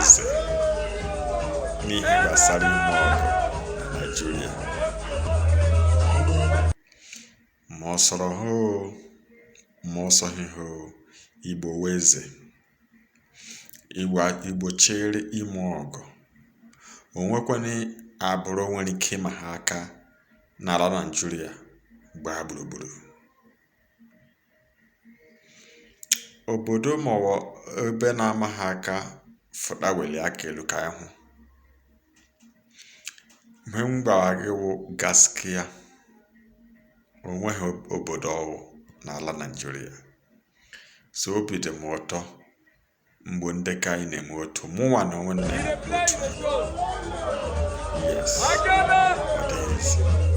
eze n'ihe gbasara ime ọgọ na Naịjirịa. Ma ọ sọrọ ha o, ma ọ sọghị ha o, Igbo wụ eze. Igbo chịrị ime ọgọ. O nwekwanị agbụrụ nwere ike ịma ha aka n'ala Naịjirịa gbaa gburugburu. Obodo maọbụ ebe na-ama ha aka fụta welie aka elu ka anyị hụ. Ihe m gwara gị wụ gaskia, o nweghị obodo ọ wụ n'ala Naịjirịa. So obi dị m ụtọ mgbe ndị ka anyị na-eme otu mụnwa na onwe m na-emekwa otu. Yes, ọ dịghị easy.